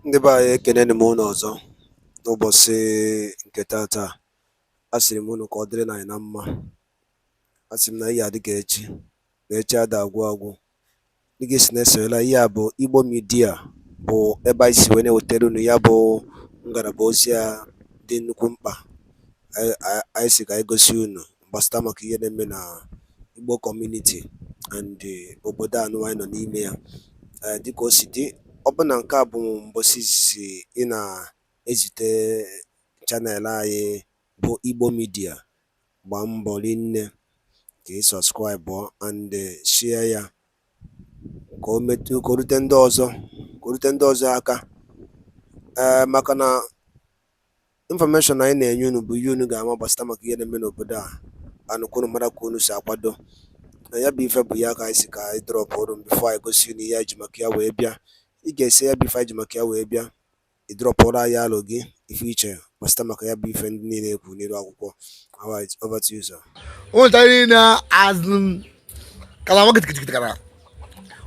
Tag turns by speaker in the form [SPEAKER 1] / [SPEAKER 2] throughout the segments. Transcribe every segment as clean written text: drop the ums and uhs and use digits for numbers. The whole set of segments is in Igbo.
[SPEAKER 1] Ndị be anyị, ekeneni m unu ọzọ n'ụbọchị nke tata. Asịrị m unu ka ọ dịrị anyị na mma. Asị m na ihe adị ka echi, na echi ada agwụ agwụ. Dịka esi na-esonyere, ihe a bụ Igbo Media, bụ ebe anyị si wee na-ewetara unu ya bụ ngalaba ozi a dị nnukwu mkpa. Anyị si ka anyị gosi unu gbasata maka ihe na-eme na Igbo community and obodo anụ anyị nọ n'ime ya. Ee, dịka o si dị, ọ bụ na nke a bụ mbọsị izizi ị na-ezite channel anyị bụ Igbo Media, gbaa mbọ rinne ka ị subscribe and share ya ka o metụ, ka o rute ndị ọzọ, ka o rute ndị ọzọ aka. Ee, maka na information anyị na-enye unu bụ ihe unu ga-ama gbasata maka ihe na-eme n'obodo a, anụkwa unu mara ka unu si akwado na ya bụ ife. Bụ ya ka anyị si ka anyị drop unu before anyị gosi unu ihe anyị ji maka ya wee bịa. Ị ga-esi ya bụ ife anyị ji maka ya wee bịa, ị dropụrụ anyị alụ gị, ife iche gbasata maka ya bụ ife ndị niile ekwu n'iru akwụkwọ. Alright, over to you, sir.
[SPEAKER 2] Ụmụnta niile azụ kalama kịtịkịtị kara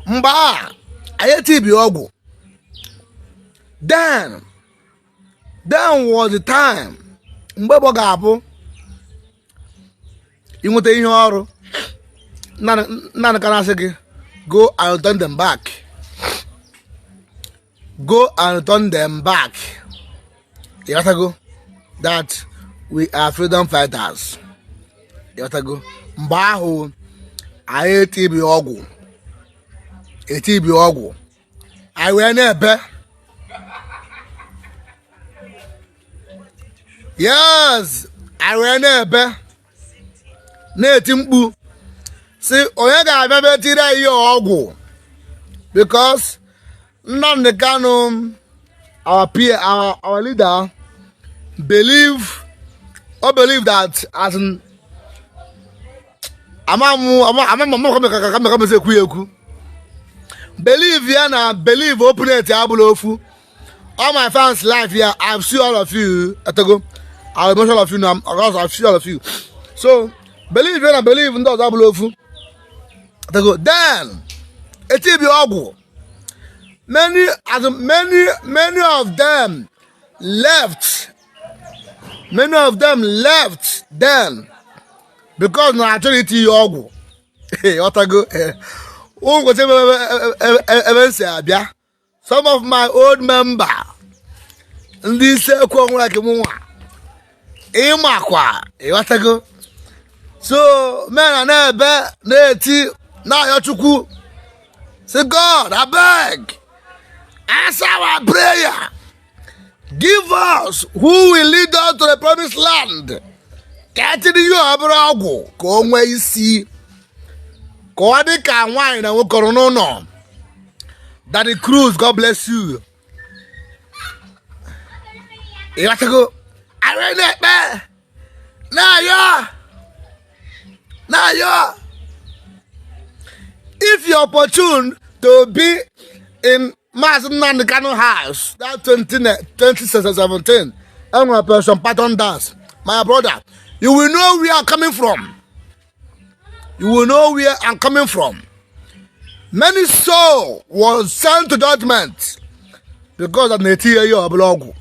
[SPEAKER 2] mgbe a anyị etibi ọgwụ. Then was the time mgbe gbọ ga-abụ inweta ihe ọrụ naanị ka na-asị gị, "Go and return them back, go and return them back." Ịghọtago that we are freedom fighters. Ịghọtago? Mgbe ahụ anyị etibi ọgwụ, etibi ọgwụ, anyị wee na-ebe. Yes, anyị wee na-ebe, na-eti mkpu si onye ga-abịa bịa tiri anyị ihe ọgwụ, because Nnamdi Kanu, our peer, our leader, believe or believe that, as in, ama m ama ama m ama ka ka ka ekwu ya ekwu, believe ya na believe opponent abụla ofu. All my fans life here, I see all of you. Etogo I will mention all of you now because I see all of you. So believe ya na believe ndị ọzọ abụla ofu. Etogo then etibi ọgwụ, many, as in, many, many of them left. Many of them left then because na achọrọ itinye ọgwụ. Ọtago ụmụ kwesịrị ebe m si abịa. Some of my old member, ndị isi ekwu onwe like m nwa ịmakwa, ịghọtago? So men na-ebe, na-eti, na-ayọ Chukwu say, "God, abeg, answer our prayer. Give us who will lead us to the promised land," ka etiri ihe obere ọgwụ ka o nwee isi, ka ọ dị ka nwaanyị na nwoke nọ n'ụlọ. Daddy Cruz, God bless you. Ịghọtago? Anyị na-ekpe, na-ayọ, na-ayọ. If you opportune to be in Maazị Nnamdi Kanu house that 20, 2017, enwere Operation Python Dance, my brother, you will know where I'm coming from. You will know where I'm coming from. Many soul was sent to judgment because of na-etinye ihe ọbụla ọgwụ.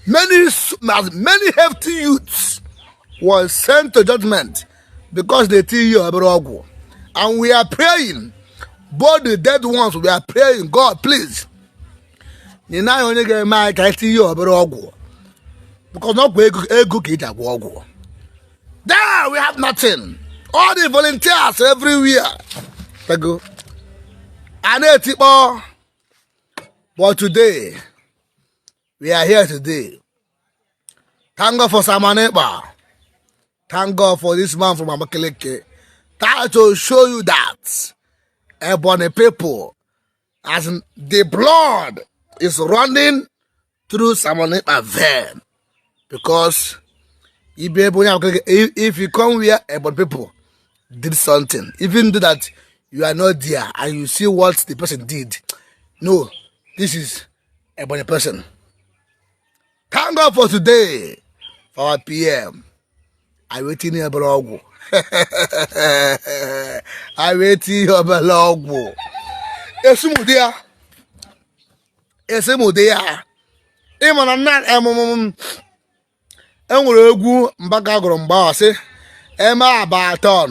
[SPEAKER 2] Many, many hefty youths was sent to judgment because they tinye ihe ọbụla ọgwụ. And we are praying, both the dead ones, we are praying, "God, please, nye anyị onye ga-eme anyị ka anyị tinye ihe ọbụla ọgwụ," because n'ọgwụ ego, ego ka eji agwọ ọgwụ. There we have nothing. All the volunteers everywhere tego a na-etikpọ. But today we are here today. Thank God for Simon Ekpa. Thank God for this man from Abakaliki. Try to show you that Ebonyi people, as in, the blood is running through Simon Ekpa vein, because if you come where Ebonyi people did something, even though that you are not there and you see what the person did, no, this is Ebonyi person. Thank God for today, for our PM. I waiting here ọgwụ. I waiting obere ọgwụ. Esumudi ya. Esi m ụdị ya. Ịma na nna emụmụ enwere egwu Mbaka gụrụ mgbe ahụ, sị eme abatọn,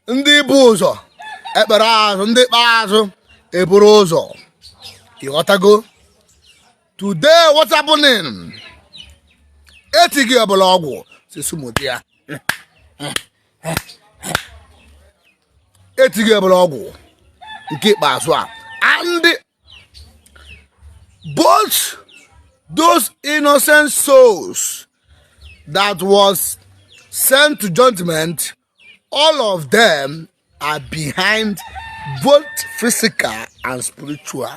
[SPEAKER 2] ndị bụ ụzọ ekpere azụ, ndị kpe azụ eburu ụzọ. Ịghọtago? Today, what's happening? Etighị ọbụla ọgwụ si sumụdị ya, etighị ọbụla ọgwụ nke ikpeazụ a. And both those innocent souls that was sent to judgment, all of them are behind, both physical and spiritual.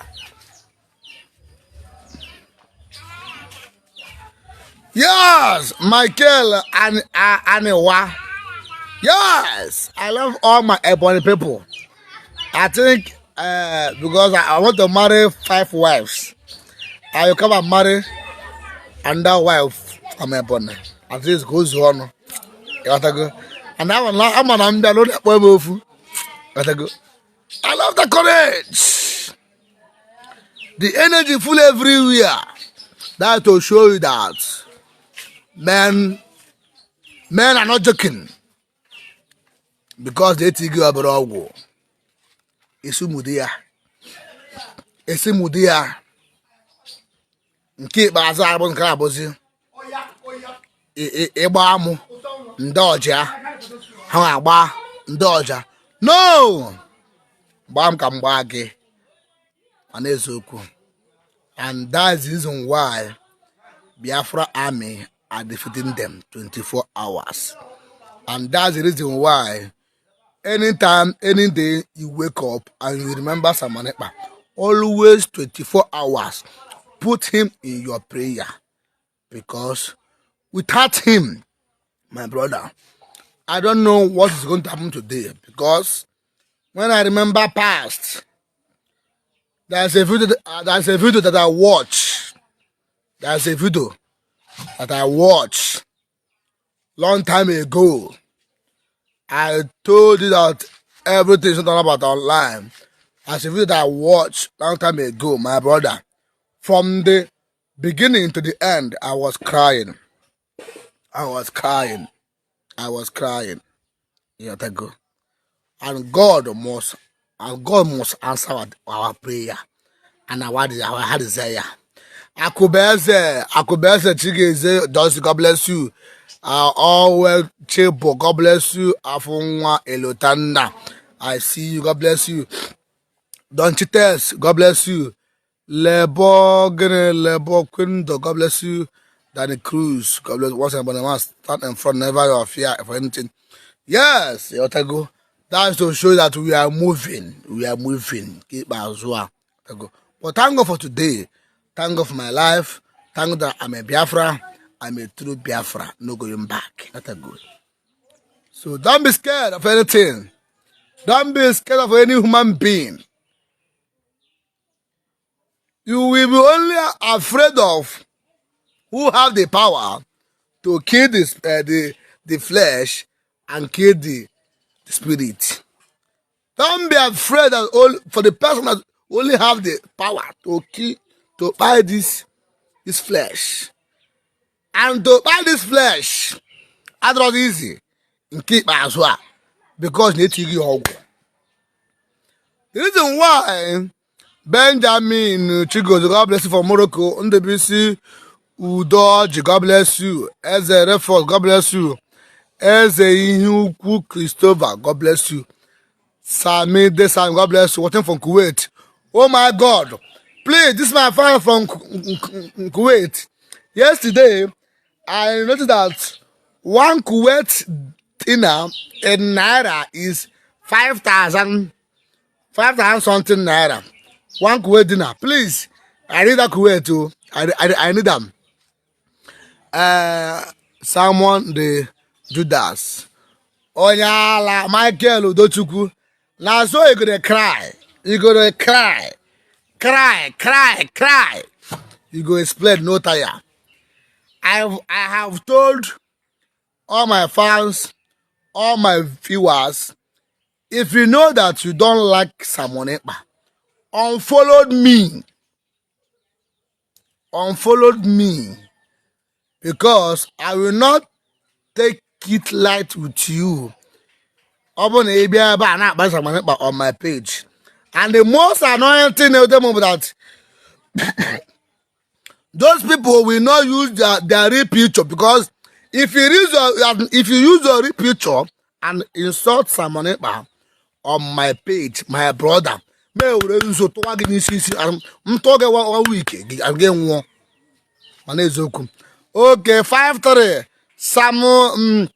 [SPEAKER 2] Yes, Michael and Aniwa. Yes, I love all my Ebony people. I think because I want to marry five wives. I will come and marry another wife from Ebony. At least goes on. Ịghọtago? And ama na m bịa n'ụlọ akpọ ebe ofu. Ịghọtago? I love the courage. The energy full everywhere. That to show you that men are not joking. Because they think you obere ọgwụ. Esumụdị ya. Esimụdị ya. Nke ikpeazụ abụ nke abụzi ịgba amụ ndị ọja ha agba ndị ọja no gbaa m ka m gbaa gị mana eziokwu. And that's the reason why Biafra army are defeating them 24 hours, and that's the reason why anytime, any day you wake up and you remember Simon Ekpa, always 24 hours put him in your prayer, because without him, my brother, I don't know what is going to happen today. Because when I remember past, there's a video that I watch. There's a video that I watch long time ago. I told you that everything is not about online. There's a video that I watched long time ago, my brother. From the beginning to the end, I was crying. I was crying. I was crying. Yeah, thank God. And God must answer our prayer and our desire. Akubeze, Akubeze Chigeze, Joyce, God bless you. All Chibo, God bless you. Afunwa Elotanda, I see you, God bless you. Don Chites, God bless you. Lebo Gene, Lebo Quindo, God bless you. Danny Cruz, God bless you. Once again, man, stand in front, never your fear for anything. Yes, Otago. That's to show that we are moving. We are moving. Keep Otago. But thank God for today. Thank God for my life. Thank God that I'm a Biafra. I'm a true Biafra. No going back. That's a good. So don't be scared of anything. Don't be scared of any human being. You will be only afraid of who have the power to kill this, the flesh and kill the spirit. Don't be afraid that all, for the person that only have the power to kill, to buy this flesh. And to buy this flesh, adịrọ easy nke ikpeazụ a, because na-etighị ọgwụ. The reason why Benjamin Chigozie, God bless you from Morocco. Ndebisi Udoji, God bless you. Eze Reford, God bless you. Eze Ihe Ukwu Christopher, God bless you. Sami Desan, God bless you. Watching from Kuwait. Oh my God. Please, this is my friend from Kuwait. Yesterday, I noticed that one Kuwait dinar in Naira is 5,000, 5,000 something Naira. One Kuwait dinar. Please, I need that Kuwait too. I need them. Simon the Judas. Onyala Michael Udochukwu. Now so you gonna cry. You gonna cry. Cry, cry, cry. You go explain no tire. I have told all my fans, all my viewers, if you know that you don't like Simon Ekpa, unfollow me. Unfollowed me because I will not take it light with you. Ọ bụrụ na ị bịa ebe a na-akpa Simon Ekpa on my page. And the most annoying thing na them that those people will not use their real picture, because if you use your real picture and insult Simon Ekpa on my page, my brother, mee were nzu tụwa gị n'isi isi m tụọ gị one week gị gị nwụọ. Mana eziokwu, okay, 53 Sam,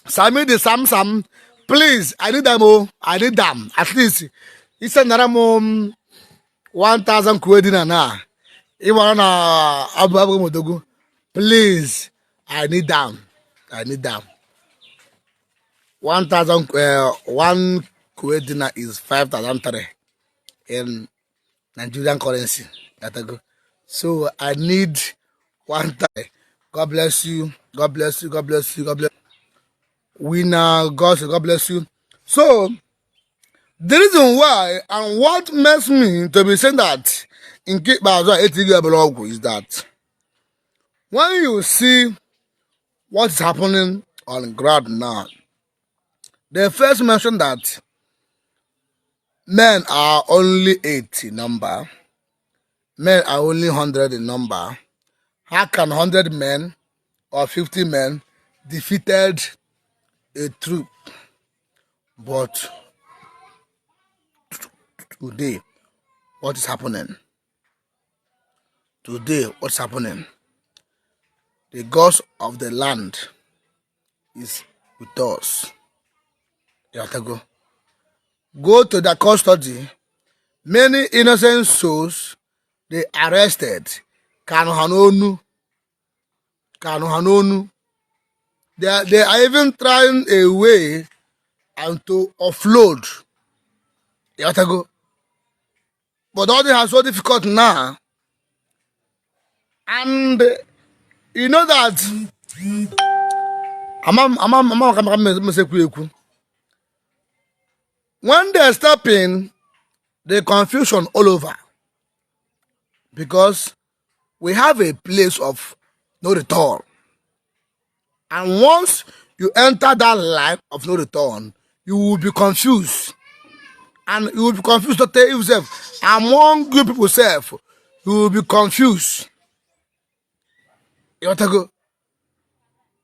[SPEAKER 2] Sami the Sam Sam, please, I need them. Oh, I need them. At least ise nara m 1000 Kuwait dinar na ịmara na abụ abụghị m odogwu. Please, I need them, I need them. 1000, 1 Kuwait dinar is 5003 in Nigerian currency. Yatago. So I need one time. God bless you. God bless you. God bless you. God bless. Winner, God bless you. So the reason why and what makes me to be saying that nke ikpeazụ a etighị ebere ọgwụ is that when you see what is happening on ground now, they first mentioned that men are only 80 number, men are only 100 in number. How can 100 men or 50 men defeated a troop? But today, what is happening? Today, what's happening? The gods of the land is with us. You have to go. Go to the custody. Many innocent souls they arrested. Kanu ha n'onu. Kanu ha n'onu. They are even trying a way and to offload. You have to go. But all this is so difficult now. And you know that ama m ka m ekwu ekwu. When they step in, the confusion all over. Because we have a place of no return. And once you enter that line of no return, you will be confused. And you will be confused to tell yourself, among you people self, you will be confused. You want to go?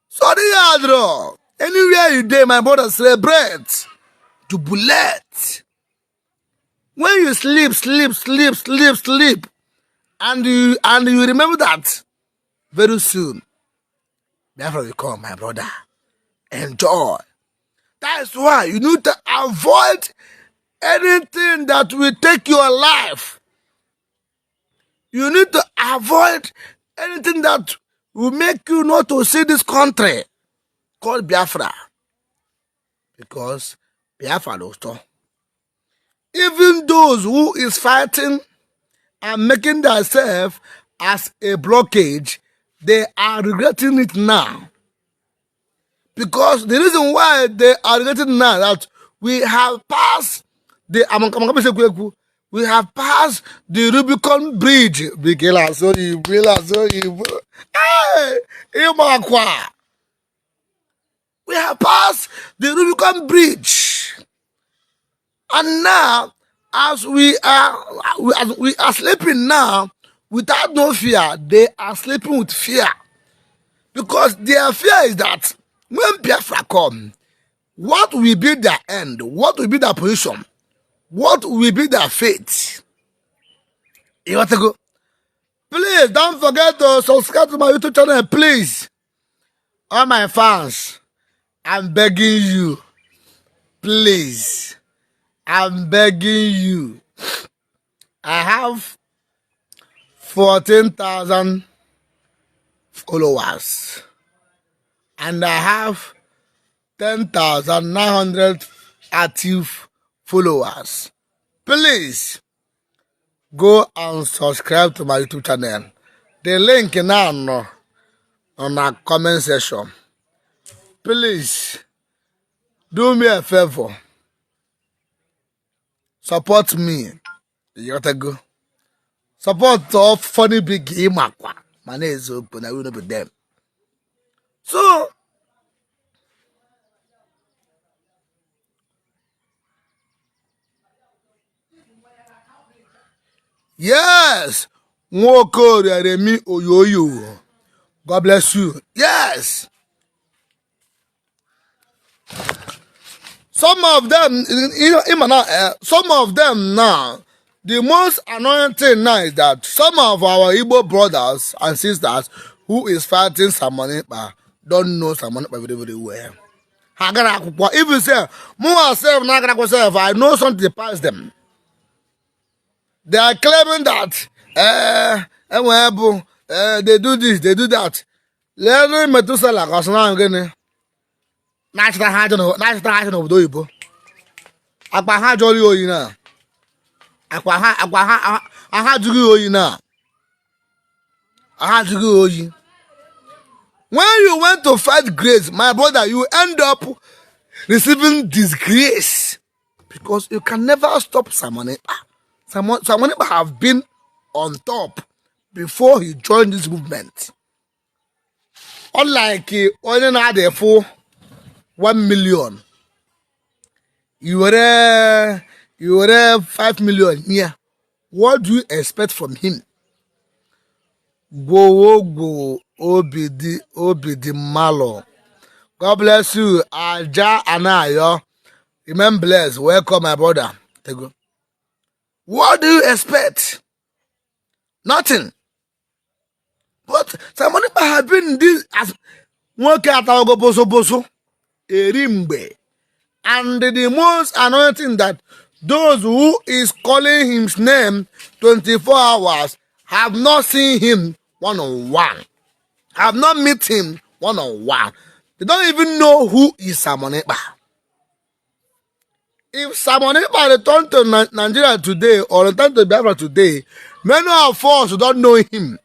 [SPEAKER 2] Sorry, Adro. Anywhere you dey, my brother, celebrate. Jubilate. When you sleep, sleep, sleep, sleep, sleep, and you remember that very soon, Biafra will come, my brother. Enjoy. That's why you need to avoid anything that will take your life. You need to avoid anything that will make you not to see this country called Biafra. Because Biafra will stop. Even those who is fighting and making themselves as a blockage, they are regretting it now. Because the reason why they are regretting now that we have passed the Rubicon Bridge. Bikila so you so you hey, Imakwa. We have passed the Rubicon Bridge. And now, as we are sleeping now, without no fear, they are sleeping with fear. Because their fear is that when Biafra come, what will be their end? What will be their position? What will be their fate? You want to go? Please don't forget to subscribe to my YouTube channel, please. All my fans, I'm begging you. Please. I'm begging you. I have 14,000 followers. And I have 10,900 active followers. Please go and subscribe to my YouTube channel. The link now no, on our comment section. Please do me a favor. Support me. You gotta go. Support of Funny Big, ịmakwa mana eziokwu na we no be them. So yes, Nwokorie Remi Oyoyo, God bless you. Yes, some of them, some of them now, the most annoying thing now is that some of our Igbo brothers and sisters who is fighting Simon Ekpa don't know Simon Ekpa very, very well. Ha gara akwụkwọ. If you say mụnwa sef na agara akwụkwọ sef, I know something pass them. They are claiming that enwee bụ they do this, they do that. Leenụ Metusela ka ọ sị na gịnị na-achịta ha ajọ na-achịta ha ajọ n'obodo oyibo. Akpa ha jụrụ ya oyi na akpa ha, akpa ha ha jụrụ ya oyi na ha jụrụ ya oyi. When you went to fight grace, my brother, you end up receiving disgrace because you can never stop Simon Ekpa. Simon Ekpa have been on top before he joined this movement. Unlike onye na-ada efu 1 million, i were 5 million here, what do you expect from him? Gwowo obi dị, obi dị mmalụ. God bless you. Aja Anayo, remain blessed. Welcome, my brother. Tego. What do you expect? Nothing. But Simon Ekpa have been this as nwoke atawago boso boso eri mgbe. And the most annoying thing that those who is calling his name 24 hours have not seen him one on one, have not met him one on one. They don't even know who is Simon Ekpa. If Simon Ekpa return to Nigeria today or return to Biafra today, many of us don't know him.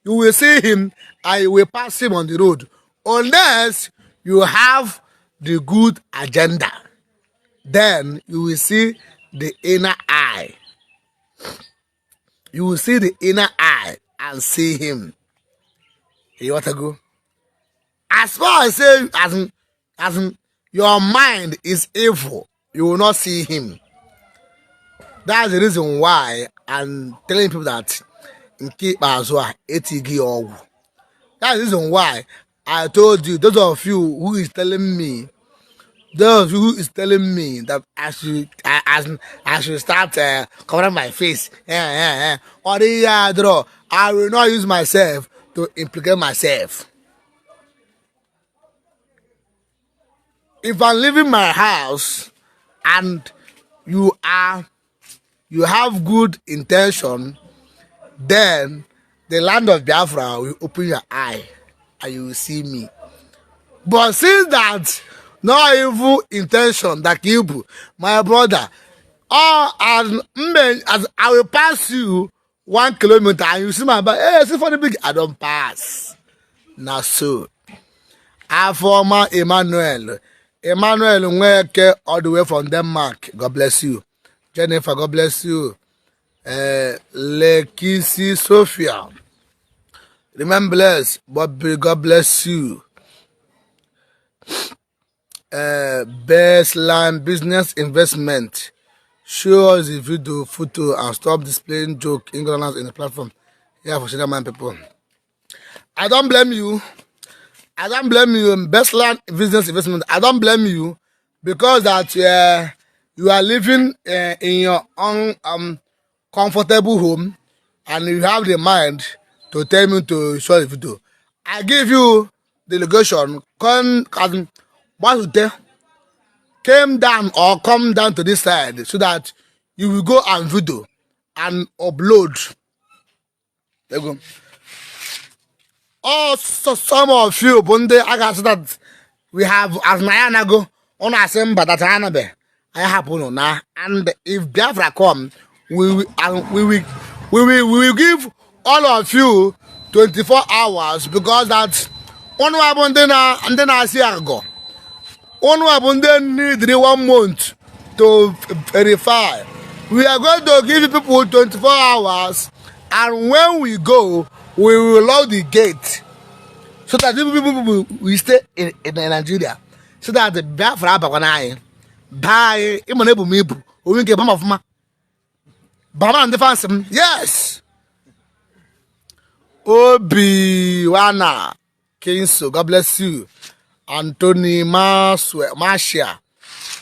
[SPEAKER 2] You will see him and you will pass him on the road. Unless you have the good agenda. Then you will see the inner eye. You will see the inner eye and see him. You want to go? As far as say, as in your mind is evil, you will not see him. That's the reason why I'm telling people that nke ikpeazụ a etighị ya ọgwụ. That's the reason why I told you, those of you who is telling me, those of you who is telling me that I should start covering my face. Yeah. Or the draw. I will not use myself to implicate myself. If I'm leaving my house and you have good intention, then the land of Biafra will open your eye and you will see me. But since that no evil intention that you, my brother, or as as I will pass you 1 kilometer and you see my back, hey, see for the big, I don't pass. Now so. Afoma Emmanuel. Emmanuel Nweke all the way from Denmark. God bless you. Jennifer, God bless you. Lekisi Sophia. Remember blessed. Bobby, God bless you. Best Line Business Investment. Show us the video, photo, and stop displaying joke ignorance in the platform. Yeah, for man people. I don't blame you. I don't blame you. Best Land Business Investment. I don't blame you because that you are living in your own comfortable home and you have the mind to tell me to show the video. I give you the location. Come, gbazute, came down or come down to this side so that you will go and video and upload. There you go. Also, some of you bụ ndị a ga-asị that we have as na ya anago, ọ na-asị mba that anabe anyị hapụ unu na. And if Biafra come, we will and we will give all of you 24 hours because that unu abụ ndị na ndị na-asị agụ, unu abụ ndị need one month to verify. We are going to give you people 24 hours. And when we go, we will lock the gate so that people, people will stay in Nigeria, so that the Biafra abakwana anyị baa anyị. Ịma na ebu m ibu onwe nke ba m ọfụma bama na ndị fans m. Yes, Obi Wana Kinso, God bless you. Anthony Maswe Marshia,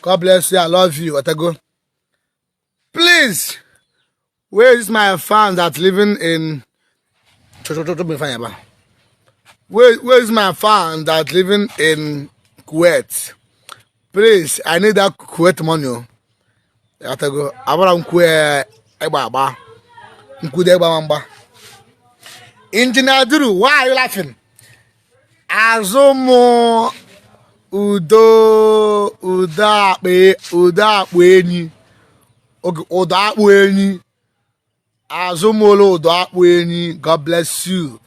[SPEAKER 2] God bless you. I love you. Otago, please, where is my fans that living in, where is my fan that living in Kuwait? Please, I need that Kuwait money o. Otago, agbara m kwue ịgba agba nkwudo ịgba mgba. Engineer Duru, why are you laughing? Azụ m udo udo akpa udo akpụ enyi. Oge ụdọ akpụ enyi, azụ m ụlọ ụdọ akpụ enyi. God bless you.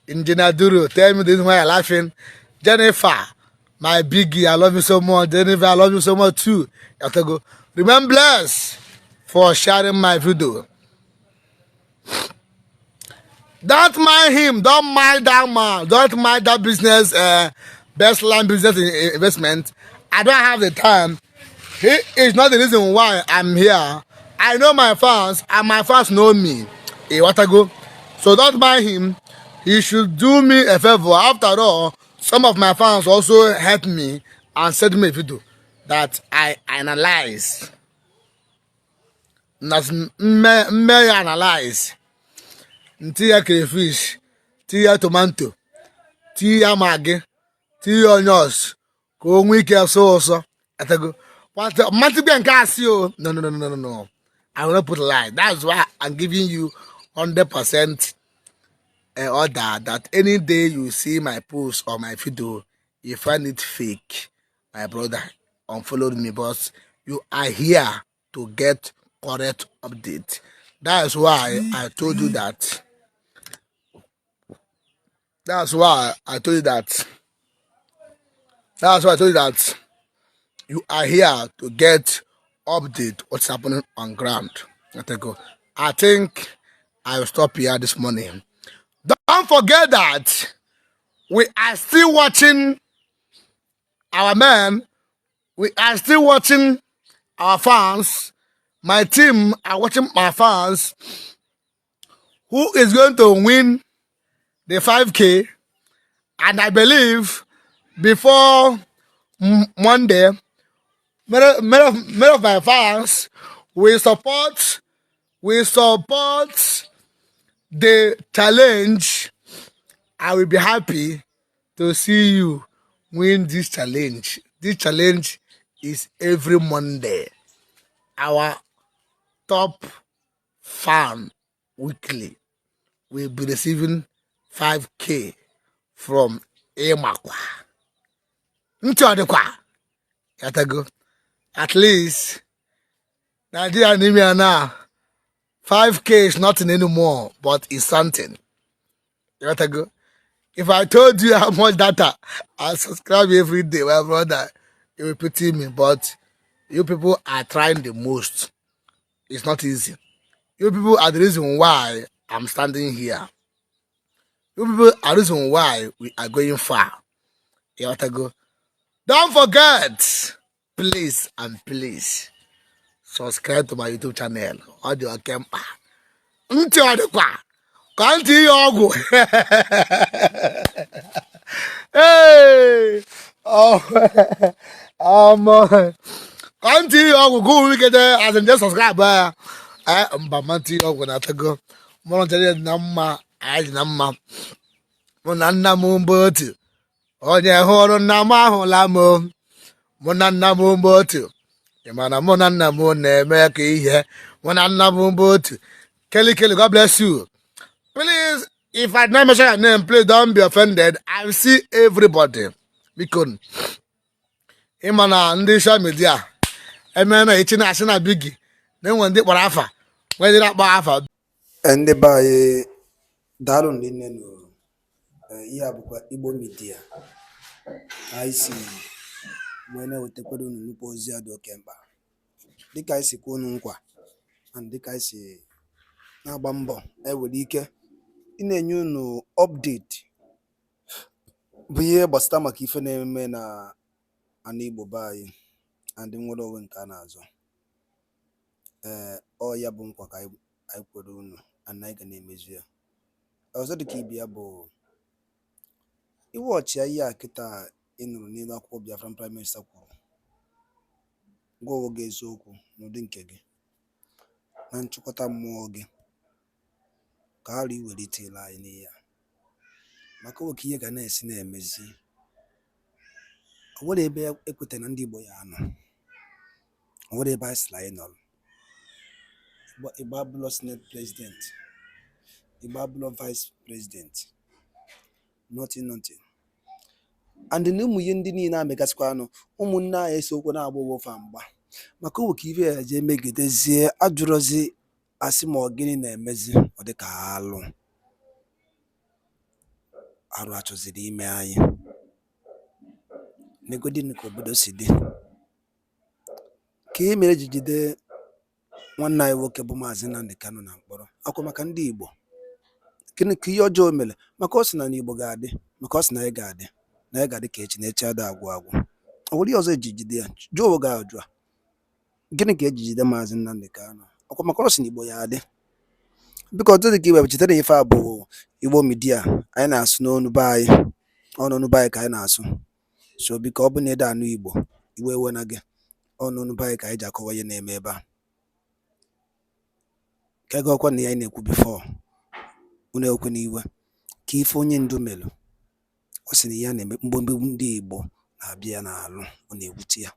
[SPEAKER 2] Engineer Duru, tell me this, why you laughing? Jennifer, my biggie, I love you so much. Jennifer, I love you so much too. Otago, remain blessed for sharing my video. Don't mind him. Don't mind that man. Don't mind that business, best land business investment. I don't have the time. He is not the reason why I'm here. I know my fans, and my fans know me. Go. So don't mind him. He should do me a favor. After all, some of my fans also helped me and sent me a video that I analyze. That's me analyze. Ntinye crayfish, tinye tomato, tinye Maggi, tinye onions ka o nwee ike sụọ ụsọ. Atago mmatịgbe nke asị o. No, no, no, no, no, no, I will not put lie. That's why I'm giving you 100% order that any day you see my post or my video, you find it fake, my brother, unfollow me. But you are here to get correct update. That is why I told you that. That's why I told you that. That's why I told you that you are here to get update what's happening on ground. I think I will stop here this morning. Don't forget that we are still watching our men. We are still watching our fans. My team are watching my fans. Who is going to win the 5K? And I believe before Monday, many of my fans will support the challenge. I will be happy to see you win this challenge. This challenge is every Monday. Our top fan weekly will be receiving 5K from Imakwa. Ntị ọ dịkwa? Yatago. At least Nigeria n'ime ya now, 5K is nothing anymore, but it's something. Yatago. If I told you how much data I subscribe every day, my brother, you will pity me. But you people are trying the most. It's not easy. You people are the reason why I'm standing here. You people are the reason why we are going far. Yatago. Don't forget, please and please, subscribe to my YouTube channel. Ọ dị oke mkpa. Ntị ọ dịkwa? Ka ntị ihe ọgwụ. Hey! Oh, ka ntị ihe ọgwụ ka ụmụ ike jee as in jee subscribe ya. Eh, mba ma ntị ihe ọgwụ na-atago. Mụrụ nchere dị na mma, anyị dị na mma. Mụ na nna m mbụ otu. Onye hụrụ nna m ahụla m. Mụ na nna m mbụ otu. Ị ma na mụ na nna m na-eme ka ihe. Mụ na nna m mbụ otu. Kelly Kelly, God bless you. Please, if I not mention your name, please don't be offended. I see everybody. Biko, ịma na ndị social media eme na echi na-asị na bigi na enwe ndị kpọrọ afa nwee ndị na-akpọ afa.
[SPEAKER 1] Ndị be anyị, daalụ nne nụ. Ihe a bụkwa Igbo Media. Anyị si wee na-ewetakwara unu nnukwu ozi a dị oke mkpa, dịka anyị si kwe unu nkwa and dịka anyị si Na-agba mbọ ewere ike ị na-enye unu update bụ ihe gbasara maka ife na-eme na ana Igbo be anyị and nnwere onwe nke a na-azọ. Ee, ọ ya bụ nkwa ka anyị kwere unu and anyị ga na-emezu ya. Ọzọ dịka ibe ya bụ iwe ọchịa ihe a kịta ị nụrụ n'elu akwụkwọ Biafran Prime Minister kwuru, gwa onwe gị eziokwu n'ụdị nke gị na nchịkọta mmụọ gị, ka arụ iwelite ile anyị n'ihe a, maka oke ihe ga na-esi na-emezi. O nwere ebe ekweta na ndị Igbo ya anọ, o nwere ebe anyị sịrị anyị nọrọ. Igbo abụlọ senate president, Igbo abụlọ vice president, nothing, nothing. And na ụmụ ihe ndị niile amegasịkwa anụ, ụmụnne anyị esokwe na-agba owofa mgba, maka owe ka ife ya jee megidezie ajụrụzi asị ma ọ gịnị na-emezi. Ọ dị ka alụ arụ achọziri ime anyị. Negodin ka obodo si dị, ka e mere ji jide nwanne anyị nwoke bụ Maazị Nnamdi Kanu na mkpọrọ akwa maka ndị Igbo. Gịnị ka ihe ọjọọ o mere? Maka ọ sị na n'Igbo ga-adị, maka ọ sị na anyị ga-adị, na anyị ga-adị ka echi, na echi ada agwụ agwụ. Ọ nwere ihe ọzọ eji jide ya? Jụọ onwe gị ajụ a: gịnị ka eji jide Maazị Nnamdi Kanu? Ọkwa maka ọ sị na Igbo ya adị. Biko, ọtụtụ dị ka iwe chetara ife a bụ Igbo Media. Anyị na-asụ n'onu be anyị, ọ n'onu be anyị ka anyị na-asụ. So biko, ọ bụ na ede anụ Igbo, iwe ewena gị. Ọ n'onu be anyị ka anyị ji akọwa ihe na-eme ebe a, ka ego ọkwa na ya anyị na-ekwu. Before unu ekwe n'iwe ka ife onye ndu melụ, ọ sị na ya na-eme mgbomgbe ndị Igbo na-abịa ya n'alụ, ọ na-ewute ya.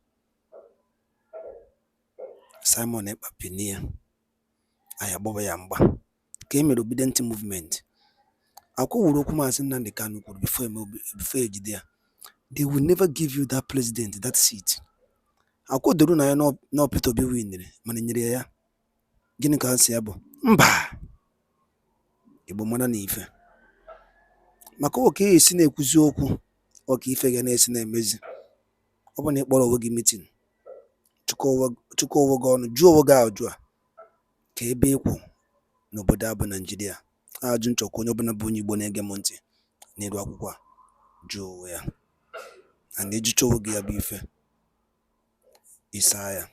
[SPEAKER 1] Simon Ekpa penie anyị agbaba ya mgba ka e mere Obidient Movement. Akwụwụrụ okwu Maazị Nnamdi Kanu kwuru before eme, before ejide ya: "They will never give you that president, that seat." Akwụdoro na ya na Peter Obi winere, mana nyere ya ya. Gịnị ka ha si ya bụ mba? Igbo mara na ife maka ọ ka esi na-ekwuzi okwu, ọ ka ife ga na-esi na-emezi. Ọ bụ na ị kpọrọ onwe gị meeting, chịkọ onwe gị ọnụ, jụọ onwe gị ajụ a: ka ebe ịkwụ n'obodo a bụ Naijiria? Ajụ nchọkwa onye ọbụla bụ onye Igbo na-ege m ntị n'elu akwụkwọ a jụọ onwe ya, and ejụcha onwe gị ya bụ ife isaa ya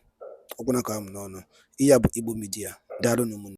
[SPEAKER 1] ọgwụna ka m n'ọnụ. Ihe a bụ Igbo Media. Daalụ ụmụnne.